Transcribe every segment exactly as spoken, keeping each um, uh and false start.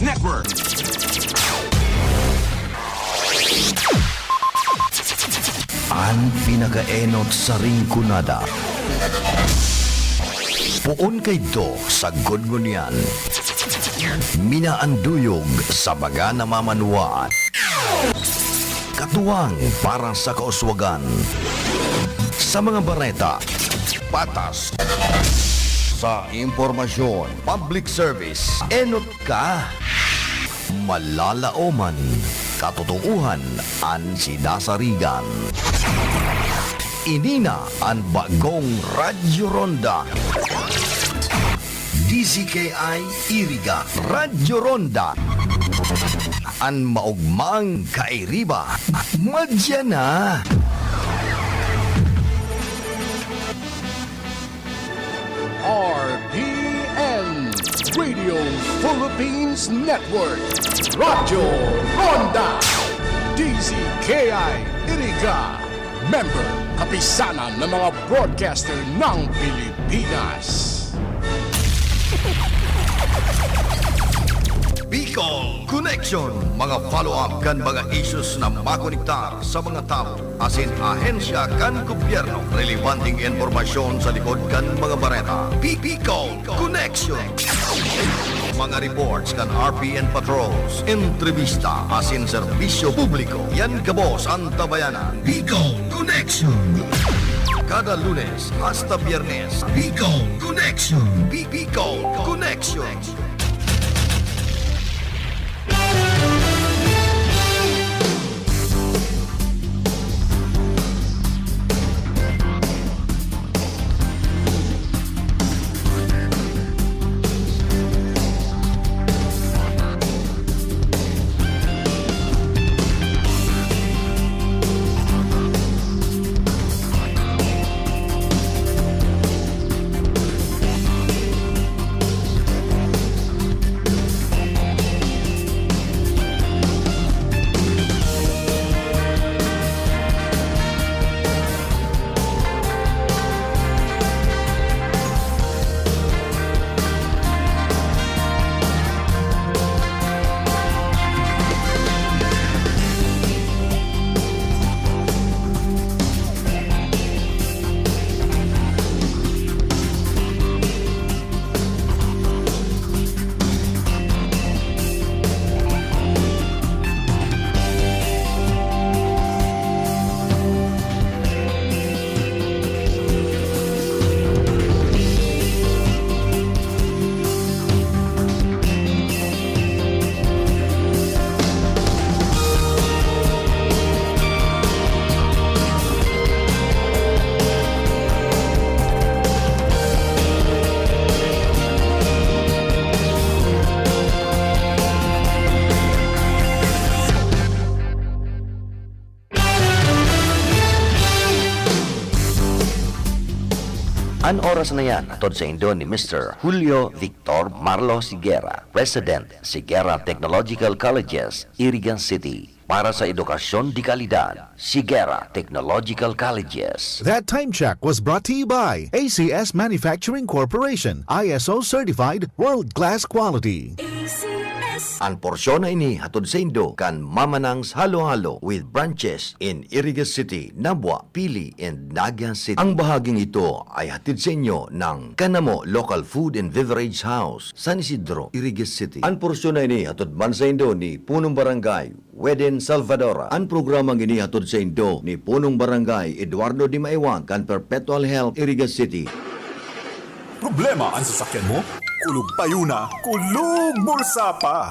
Network. An pinakaenot sa Rinconada. Poon kaidto sagkod ngunyan. Minaanduyog sa mga namamanwaan. Katuwang para sa kauswagan. Sa mga bareta, patas. Sa impormasyon, public service, enot ka. Malalaoman, katotoohan an sinasarigan. Ini na an bagong Radyo Ronda. D Z K I Iriga, Radyo Ronda. An maogmang kairiba, madya na. R P N, Radio Philippines Network, Radyo Ronda, D Z K I Iriga, member, Kapisanan ng mga Broadcaster ng Pilipinas. Bicol Connection, mga follow-up kan mga issues na makonektar sa mga tawo asin ahensya kan gobyerno. Relebanteng impormasyon sa likod kan mga bareta. Bicol Connection. Mga reports kan R P N patrols, entrevista asin serbisyo publiko. Yan gabos an tabayanan. Bicol Connection. Kada Lunes hasta Biyernes. Bicol Connection. Bi- Bicol Connection. An oras na yan, hatod saindo ni Mister Julio Victor Marlo Sigera, President, Sigera Technological Colleges, Iriga City. Para sa edukasyon de kalidad, Sigera Technological Colleges. That time check was brought to you by A C S Manufacturing Corporation, I S O certified, world-class quality. A C S. An porsyon na ini hatod saindo kan Mamanang's Halo-Halo with branches in Iriga City, Nabua, Pili, and Naga City. Ang bahaging ito ay hatid sa inyo ng Kanamo Local Food and Beverage House, San Isidro, Iriga City. An porsyon na ini hatod man saindo ni Punong Barangay Weden Salvador. An programang ini hatod saindo ni Punong Barangay Eduardo Dimaiwang kan Perpetual Health, Iriga City. Problema an sasakyan mo? Kulog payo na, kulog bulsa pa!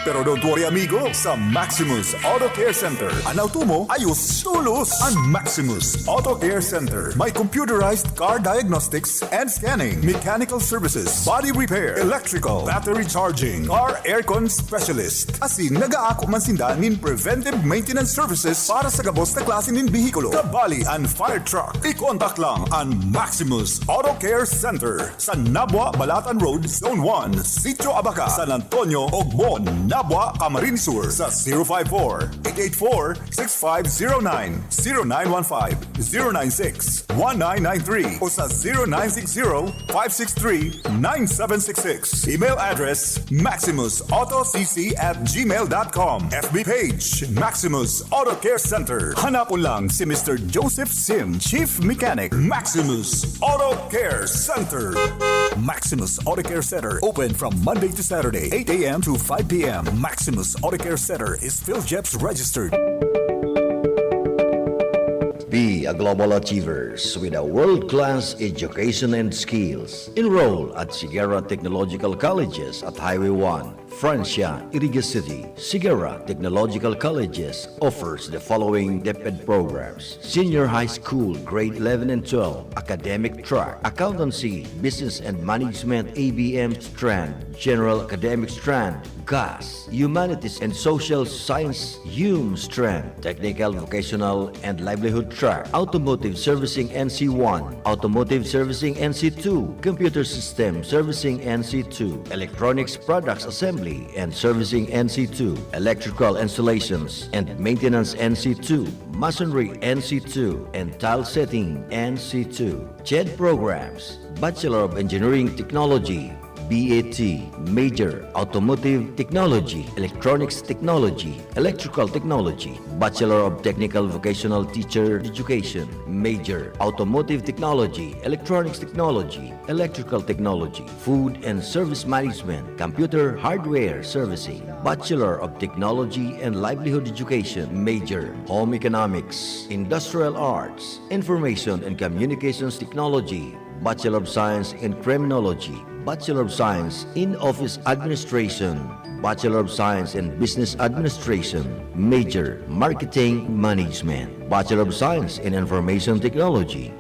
Pero don't worry, amigo. Sa Maximus Auto Care Center, an auto mo, ayos tolos! An Maximus Auto Care Center may computerized car diagnostics and scanning, mechanical services, body repair, electrical, battery charging, car aircon specialist. Asin nagaako man sinda nin preventive maintenance services para sa gabos na klase nin behikulo, kabali an fire truck. I-contact lang an Maximus Auto Care Center sa Nabua, Balatan Road, Zone one, Sitio Abaca, San Antonio, Ogbon, Dabua, Camarines Sur sa zero five four, eight eight four, six five zero nine, zero nine one five, zero nine six, one nine nine three o sa zero nine six zero, five six three, nine seven six six. Email address, maximus auto c c at gmail dot com. F B page, Maximus Auto Care Center. Hanapon lang si Mister Joseph Sim, Chief Mechanic, Maximus Auto Care Center. Maximus Auto Care Center, open from Monday to Saturday, eight a m to five p m. Maximus Auto Care Center is PhilGEPS registered. Be a global achievers with a world-class education and skills. Enroll at Siguera Technological Colleges at Highway one, Francia, Iriga City. Siguera Technological Colleges offers the following DepEd programs: Senior High School, Grade eleven and twelve, Academic Track, Accountancy, Business and Management, A B M strand, General Academic strand, GAS, Humanities and Social Science, HUM strand, Technical, Vocational and Livelihood Track, Automotive Servicing N C one, Automotive Servicing N C two, Computer System Servicing N C two, Electronics Products Assembly and Servicing N C two, Electrical Installations and Maintenance N C two, Masonry N C two, and Tile Setting N C two. CHED programs, Bachelor of Engineering Technology, B A T, major, Automotive Technology, Electronics Technology, Electrical Technology, Bachelor of Technical Vocational Teacher Education, major, Automotive Technology, Electronics Technology, Electrical Technology, Food and Service Management, Computer Hardware Servicing, Bachelor of Technology and Livelihood Education, major, Home Economics, Industrial Arts, Information and Communications Technology, Bachelor of Science in Criminology, Bachelor of Science in Office Administration, Bachelor of Science in Business Administration, major, Marketing Management, Bachelor of Science in Information Technology.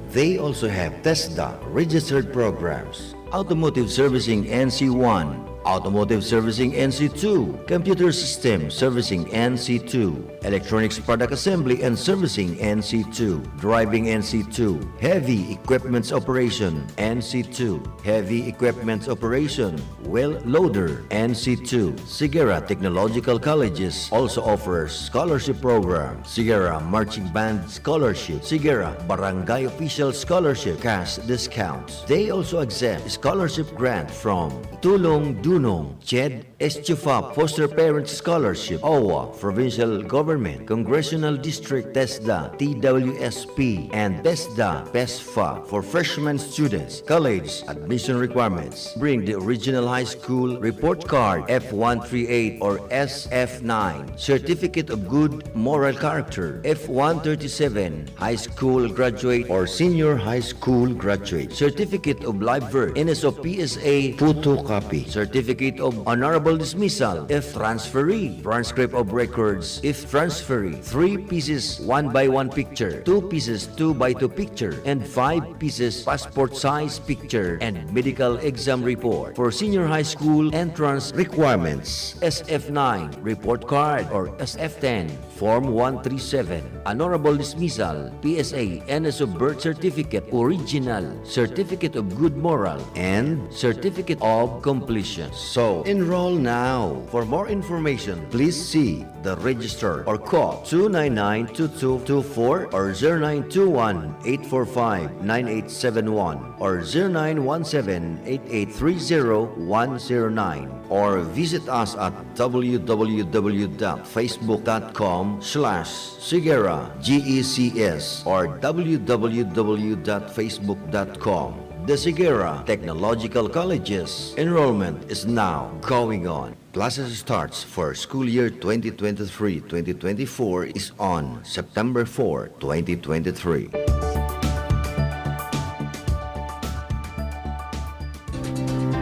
They also have TESDA registered programs: Automotive Servicing N C one, Automotive Servicing N C two, Computer System Servicing N C two, Electronics Product Assembly and Servicing N C two, Driving N C two, Heavy Equipments Operation N C two, Heavy Equipments Operation, Wheel Loader N C two. Siguera Technological Colleges also offers scholarship program: Siguera Marching Band Scholarship, Siguera Barangay Official Scholarship, cash discounts. They also accept scholarship grant from Tulong Dunong, CHED, ESTUFA Foster Parent Scholarship, OWWA, Provincial Government, Congressional District, TESDA, T W S P, and TESDA, PESFA. For freshman students, college admission requirements: bring the original high school report card, F one three eight or S F nine, certificate of good moral character, F one thirty-seven, high school graduate or senior high school graduate, certificate of live birth, N S O P S A photocopy, certificate of honorable dismissal if transferee, transcript of records if transferee, three pieces one by one picture, two pieces two by two picture, and five pieces passport size picture, and medical exam report. For senior high school entrance requirements, S F nine report card or S F ten, Form one three seven, honorable dismissal, P S A, N S O birth certificate, original, certificate of good moral, and certificate of completion. So, enroll now. For more information, please see the registrar or call two nine nine two two two four or zero nine two one eight four five nine eight seven one or zero nine one seven eight eight three zero one zero nine, or visit us at w w w dot facebook dot com slash siguera G E C S or w w w dot facebook dot com. The Siguera Technological Colleges. Enrollment is now going on. Classes starts for school year twenty twenty-three twenty twenty-four is on September four, twenty twenty-three.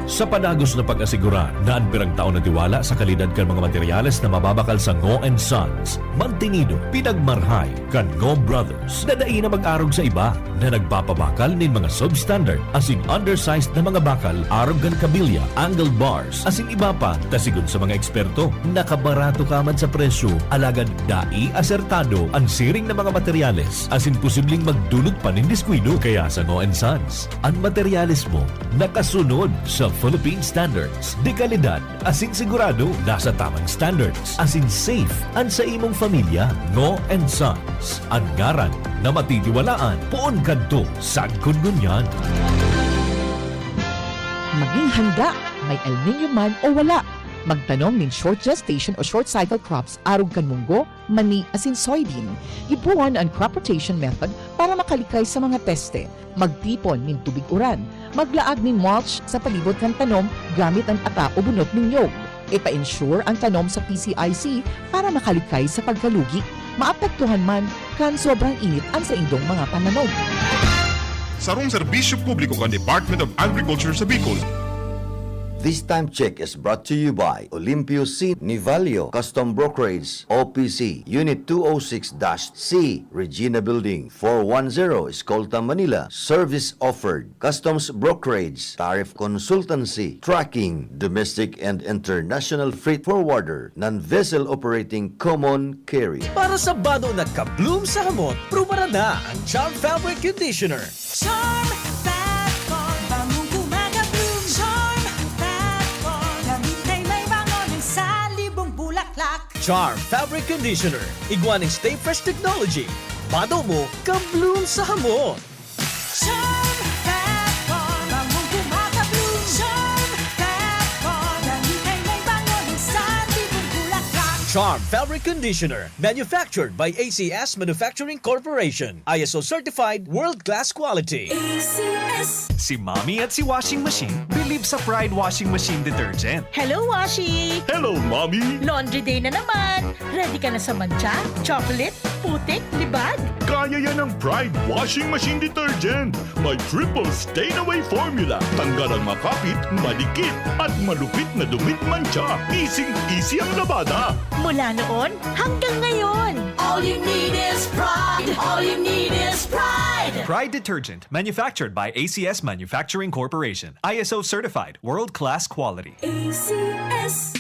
Sa padagos na pag-asigurar na an pirang tao na tiwala sa kalidad kan mga materyales na mababakal sa Ngo and Sons, mantinido, pinagmarhay kan Ngo Brothers na dai na mag-arog sa iba na nagpapabakal nin mga substandard asin undersized na mga bakal arog kan kabilya, angled bars, asin iba pa, ta sigon sa mga eksperto, nakabarato ka man sa presyo, alagad dai asertado an siring na mga materyales asin posibleng magdulot pa nin diskuido. Kaya sa Ngo and Sons, an materyales mo nakasunod sa Philippine Standards, de kalidad, asin sigurado nasa tamang standards, asin safe an sa imong pamilya, Ngo and Sons, an ngaran na matitiwalaan poon kadto sagkod ngunyan. Maging handa, may El Nino man o wala. Magtanom nin short gestation o short cycle crops arog kan munggo, mani asin soybean. Gibohon an crop rotation method para makalikay sa mga peste. Magtipon nin tubig uran. Maglaag nin mulch sa palibot kan tanom gamit an ata o bunot nin nyog. Ipa-insure an tanom sa P C I C para makalikay sa pagkalugi. Maapektuhan man kan sobrang init an saindong mga pananom. Sarong serbisyo publiko kan Department of Agriculture sa Bicol. This time check is brought to you by Olimpio C. Nivalio Custom Brokerage, O P C, Unit two oh six dash C, Regina Building, four one zero, Escolta, Manila. Service offered: Customs Brokerage, Tariff Consultancy, Tracking, Domestic and International Freight Forwarder, Non-Vessel Operating Common Carrier. Para sa bado na ka-bloom sa hamot, prubaran na ang Charm Fabric Conditioner. Charm Fat Ball, bangong gumagabloom. Charm Fat Ball, gamit ay may bango ng salibong bulaklak. Charm Fabric Conditioner, igwa nin Stay Fresh Technology. Bado mo, ka-bloom sa hamot. Charm Fat Ball, bangong gumagabloom. Charm Fat Ball, gamit ay may bango ng salibong bulaklak. Charm Fabric Conditioner, manufactured by A C S Manufacturing Corporation. I S O certified, world-class quality. A C S. Si Mommy at si Washing Machine bilib sa Pride Washing Machine Detergent. Hello, Washi! Hello, Mommy! Laundry day na naman! Ready ka na sa mantsa, chocolate, putik, libag? Kaya yan ng Pride Washing Machine Detergent! May triple stain away formula. Tanggal ang makapit, madikit, at malupit na dumi at mantsa. Easy-easy ang labada. Mula noon hanggang ngayon. All you need is pride. All you need is pride. Pride Detergent, manufactured by A C S Manufacturing Corporation. I S O certified, world-class quality. A C S.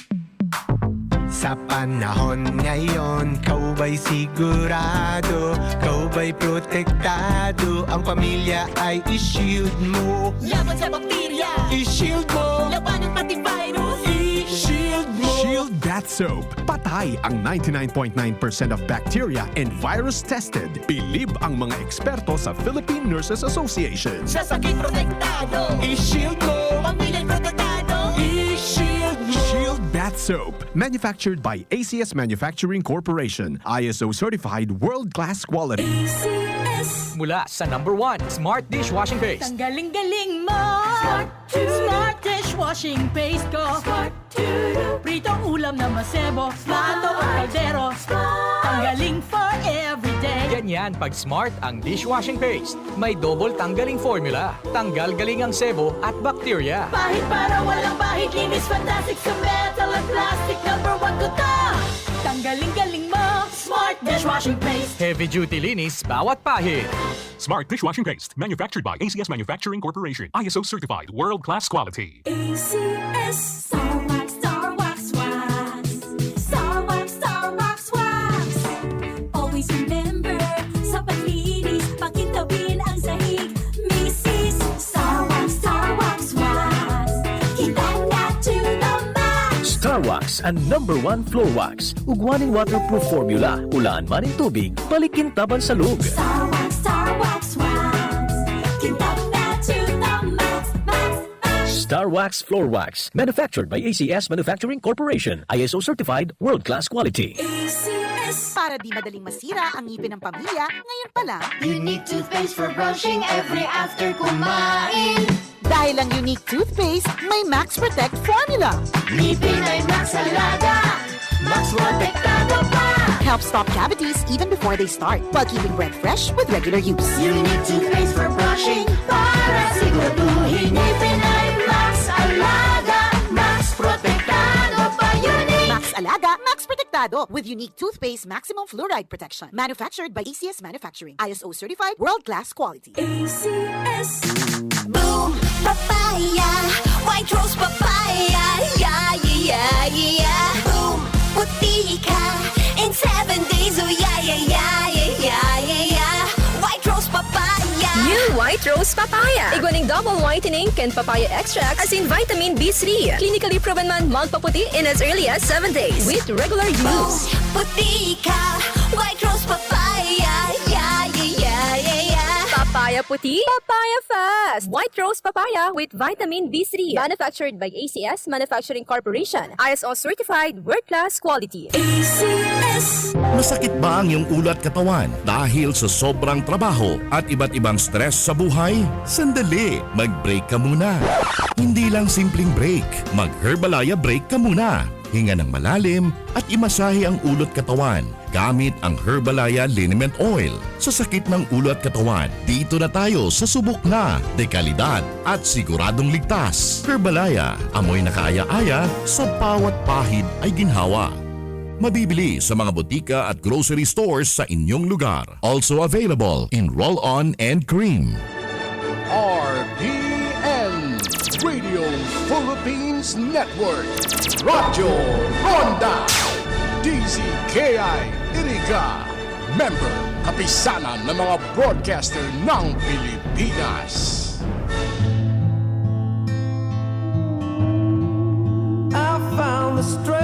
Sa panahon ngayon, kaw ba'y sigurado, kaw ba'y protektado, ang pamilya ay i-shield mo. Laban sa bakterya. I-shield mo. Labanan pati virus. I-shield mo. Shield Bath Soap. Patay ang ninety-nine point nine percent of bacteria and virus tested. Bilib ang mga eksperto sa Philippine Nurses Association. Sa sakit protektado. I-shield mo. Pamilya'y protektado. I-shield mo. Shield Bath Soap. Manufactured by A C S Manufacturing Corporation. I S O certified, world-class quality. A C S. Mula sa number one, Smart Dishwashing Paste. Ang galing-galing mo! Smart. Smart dishwashing paste ko! Smart. Pritong ulam na masebo, plato o kaldero. Ang galing for everyday! Ganyan pag Smart ang dishwashing paste. May double tanggaling formula. Tanggal galing ang sebo at bakterya. Pahid para walang bahid, linis fantastic sa metal at plastic. Number one ko to. Tanggaling-galing mo! Smart dishwashing paste. Heavy duty linis bawat pahid. Smart Dishwashing Paste, manufactured by A C S Manufacturing Corporation. I S O certified, world-class quality. A C S. Star Wax, Star Wax, Wax. Star Wax, Star Wax, Wax. Always remember, sa paglinis, pakintabin ang sahig. Misis, Star Wax, Star Wax, Wax. Kitang na to the max. Star Wax, ang number one floor wax. Ugwa nin waterproof formula, ulaan man nin tubig, balik kintab an salog. Star Wax, Star Wax, Wax. Kintab na to the max, max, max. Star Wax Floor Wax, manufactured by A C S Manufacturing Corporation, I S O certified, world-class quality. A C S. Para di madaling masira ang ngipin ng pamilya, ngayon pa lang. Unique toothpaste for brushing every after kumain. Dahil ang Unique Toothpaste may Max Protect Formula. Ngipin ay Max Alaga. Max Protektado pa. Helps stop cavities even before they start, while keeping breath fresh with regular use. Unique toothpaste for brushing para siguraduhin ngipin ay Max Alaga. Max Protektado pa, Unique. Max Alaga, Max Protektado with Unique Toothpaste Maximum Fluoride Protection. Manufactured by A C S Manufacturing. I S O certified, world-class quality. A C S. Boom! Papaya! White Rose Papaya! Yeah, yeah, yeah, yeah! Boom! Puti ka! In seven days, oh yeah, yeah, yeah, yeah, yeah, yeah, yeah! White Rose Papaya! New White Rose Papaya. Papaya. Igwa ning double whitening kan papaya extract asin vitamin B three. Clinically proven man magpaputi in as early as seven days with regular use. Puti ka, White Rose Papaya. Yeah, yeah, yeah, yeah, yeah. Papaya puti, papaya fast. White Rose Papaya with vitamin B three. Manufactured by A C S Manufacturing Corporation. I S O certified, world class quality. A C S. Masakit ba ang iyong ulo at katawan dahil sa sobrang trabaho at iba't ibang stress sa buhay? Sandali, mag-break ka muna. Hindi lang simpleng break, mag-Herbalaya break ka muna. Hinga ng malalim at imasahe ang ulo at katawan gamit ang Herbalaya Liniment Oil. Sa sakit ng ulo at katawan, dito na tayo sa subok na, dekalidad at siguradong ligtas. Herbalaya, amoy na kaaya-aya, sa bawat pahid ay ginhawa. Mabibili sa mga botika at grocery stores sa inyong lugar. Also available in roll-on and cream. R P N, Radio Philippines Network, Radyo Ronda, D Z K I Iriga, member, Kapisanan ng mga Broadcaster ng Pilipinas. I found the strength